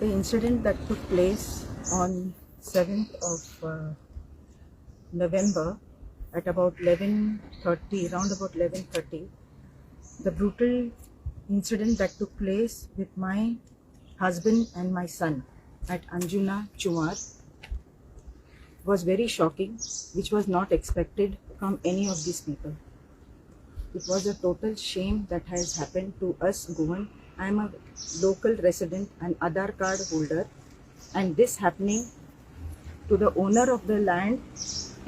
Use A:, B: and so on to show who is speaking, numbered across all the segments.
A: The incident that took place on 7th of November at about 11:30, round about 11:30, the brutal incident that took place with my husband and my son at Anjuna Chumar was very shocking, which was not expected from any of these people. It was a total shame that has happened to us Goan. I am a local resident and Aadhaar card holder, and this happening to the owner of the land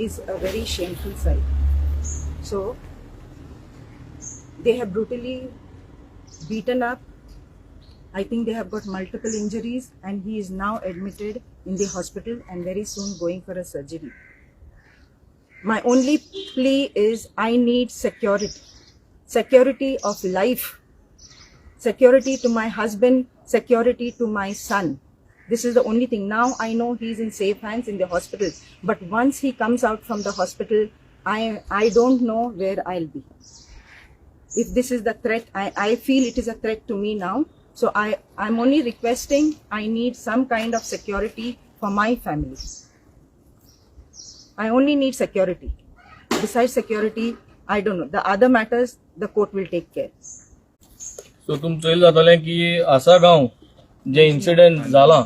A: is a very shameful sight. So, they have brutally beaten up. I think they have got multiple injuries, and he is now admitted in the hospital and very soon going for a surgery. My only plea is I need security. Security of life, security to my husband, security to my son. This is the only thing. Now I know he's in safe hands in the hospital. But once he comes out from the hospital, I don't know where I'll be. If this is the threat, I feel it is a threat to me now. So I'm only requesting I need some kind of security for my family. I only need security. Besides security, I don't know. The other matters, the court will take care.
B: So तुम चोयल जातलें की आसागांव जे incident जाला,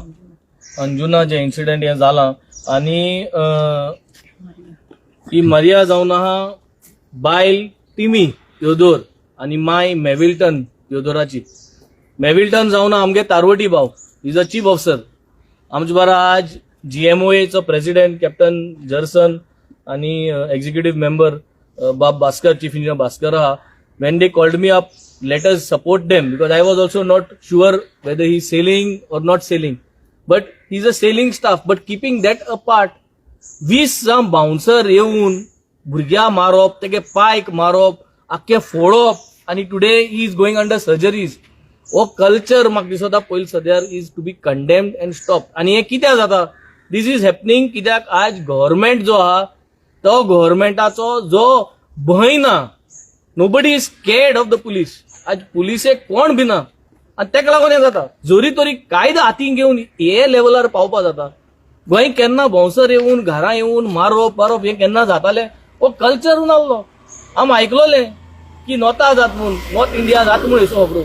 B: अंजुना जे incident हें जालां आनी ही मरिया जावन आहा बायल टिमी योदोर आनी माय मेविल्टन योदोराची. मेविल्टन जावन आहा आमगे तारवटी भाव, is a chief officer. आमचे बारा आज जीएमओएचो प्रेसिडेंट कॅप्टन जर्सन आनी एक्झिक्युटीव्ह मेंबर बाब भास्कर, चीफ इंजिनियर भास्कर आहा. When they called me up, let us support them, because I was also not sure whether he's sailing or not sailing. But he's a sailing staff. But keeping that apart, 20 जाण bouncer येवन भुरग्या मारप, तेगे पायक मारप, आख्खे फोडप आनी today he is going under surgeries. हो कल्चर म्हाका दिसता पयलीं सद्यार is to be condemned and stop. आनी हें कित्याक जाता? This is happening कित्याक आज गव्हर्मेंट जो आहा तो गव्हर्मेंटाचो जो भंय ना. Nobody is scared of the police. आज पुलिसेक कोण भिना आनी तेका लागून हें जाता. जरी तरी कायदो हातीन घेवन हे लेवलार पावपा जाता. गोंय केन्ना बाउन्सर येवन घरा येवन मारप मारप हें केन्ना जातालें? हो कल्चर नासलो. आम आयकलोलें की नॉर्था जात म्हूण, नॉर्थ इंडिया जात म्हूण हेसो खबरो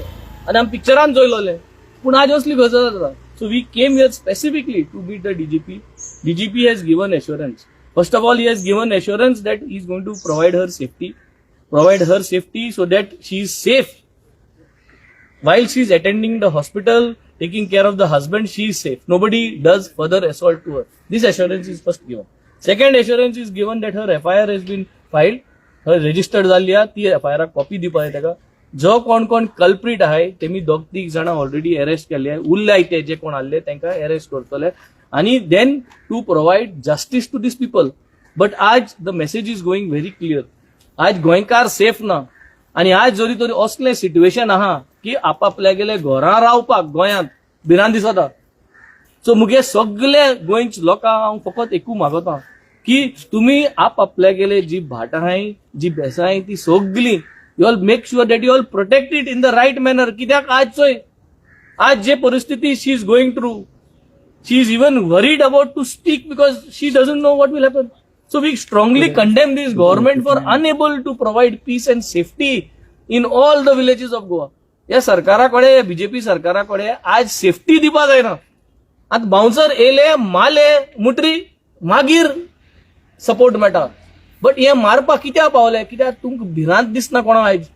B: आनी आमी पिक्चरान चोयलोलें, पूण आज असली गजाल जाता. So we came here specifically to meet the DGP. DGP has given assurance. First of all, he has given assurance that he is going to provide her safety so that she is safe while she is attending the hospital, taking care of the husband. She is safe. Nobody does further assault to her. This assurance is first given. Second assurance is given that her FIR has been filed, her registered जाल्ली आहा. ती FIR copy दिवपा जाय ताका. जो कोण कोण कल्प्रीट आहाय तेमी दोग तीग जाणां ऑलरेडी अरेस्ट केल्ले. उरल्याय ते जे कोण आहले तांकां अरेस्ट करतले आनी then to provide justice to these people. But आज the message is going very clear. आज गोंयकार सेफ ना आनी आज जरी तरी असलें सिट्युएशन आहा की आपापल्यागेले घरां रावपाक गोंयांत भिरांत दिसता. सो मुगे सगळे गोंयच्या लोकांक हांव फकत एकू मागता की तुमी आपापल्यागेले जी भाटां आहाय, जी बेसां आहाय, ती सगळी you all make sure that you all protect it in the right manner. कित्याक आज चोय, आज जे परिस्थिती she is going through, she is even worried about to speak because she doesn't know what will happen. So we strongly condemn this government for unable to provide peace and safety in all the villages of Goa. या सरकारा कडेन, BJP सरकारा कडेन आज safety दिवपा जायना. आतां bouncer येयले, मारले मुटरी, मागीर सपोर्ट मेळटा. बट हे मारपाक कित्याक पावले? कित्याक तुमकां भिरांत दिसना कोणा आयज.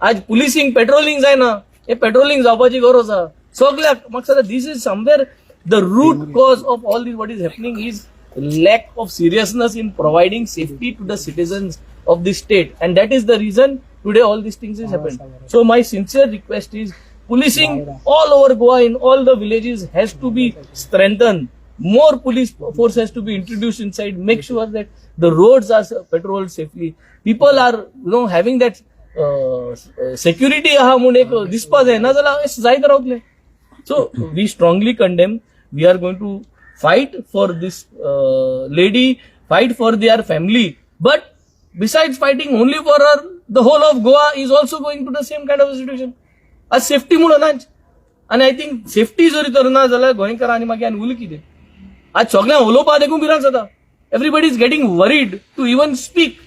B: आज पुलिसींग पेट्रोलिंग जायना. हे पेट्रोलिंग जावपाची गरज आसा सगल्याक. म्हाका दिसता this is somewhere the root cause of all this what is happening, is lack of seriousness in providing safety to the citizens of the state, and that is the reason today all these things is happened. So my sincere request is, policing all over Goa, in all the villages, has to be strengthened. More police force has to be introduced inside. Make sure that the roads are patrolled safely, people are having that security आहा म्हूण एक दिसपा जाय. नाजाल्यार जायत रावतले. So we strongly condemn. We are going to fight for this lady, fight for their family. But besides fighting only for her, the whole of Goa is also going to the same kind of a situation. आज safety म्हणून नाच. आनी I think safety जरी तर ना जाल्यार गोंयकार आनी मागीर आनी उरलें कितें? आज सगळ्यांक उलोवपा देखून भिरांत जाता. Everybody is getting worried to even speak.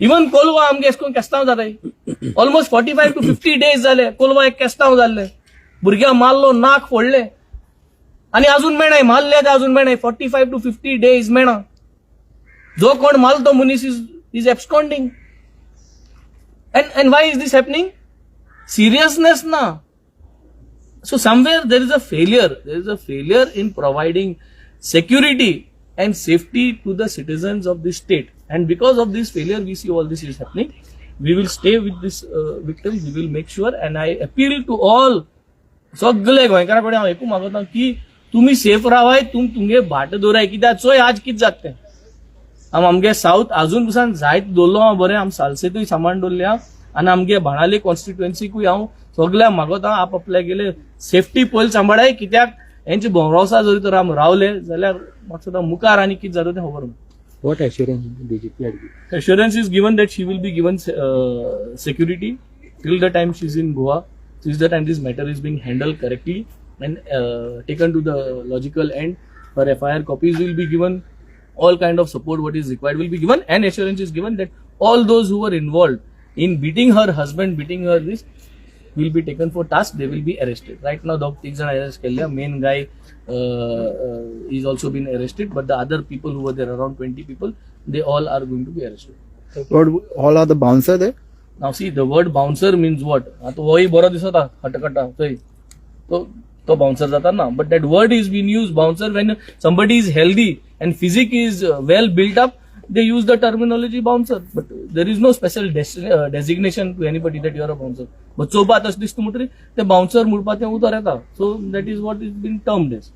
B: Even Colva आमगे एशें करून केस्तांव जाताय. Almost 45 to 50 days जाले कोलवा एक केस्तांव जाल्ले. भुरग्यांक मारलो, नाक फोडले आनी अजून मेळनाय. मारले ते अजून मेळनाय. 45 to 50 days मेळना. जो कोण मारलो तो मनीस is absconding. And why is this happening? Seriousness ना. So somewhere there is a failure. There is a failure in providing security and safety to the citizens of this state. And because of this failure, we see all this is happening. We will stay with this victims. We will make sure. And I appeal to all, सगळे गोंयकारा कडेन हांव एकू मागता की तुमी safe रावाय, तुम तुमगे भाट दवराय, कित्याक चोय आज कितें जाता तें. आम आमगे सावथ अजून पसून जायत दवरलो हांव बरें. आम सालसेतूय सामान दवरले आहा आनी आमगे बाणावले कॉन्स्टिट्युएन्सीकूय हांव सगळ्यांक मागोता, आप आपल्या गेले सेफ्टी पयलीं सांबाळाय, कित्याक हेंचे भोंवरोसा जरी तर आम रावले जाल्यार म्हाका दिसता मुखार आनी कितें जाता तें खबर ना.
C: What assurance DGP had given?
B: Assurance is given that she will be given security till the time she's in Goa, till the time this matter is being handled correctly and taken to the logical end. Her FIR copies will be given, all kind of support what is required will be given, and assurance is given that all those who were involved in beating her husband, beating her this, will be taken for task. They will be arrested. Right now, दोग तीग जण arrest केल्ले. Main guy is also been arrested, but the other people who were there, around 20 people, they all are going to be arrested.
D: What all are the bouncer there?
B: Now see, the word bouncer means what? आतां होय बरो दिसता हटकटा थंय तो तो bouncer जाता ना, but that word is been used, bouncer, when somebody is healthy and physique is well built up, they use the terminology bouncer, but there is no special designation to anybody that you are a bouncer. But चोवपा तशें दिसता म्हणटकीर ते bouncer म्हणपा तें उतर येता. So that is what is been termed as.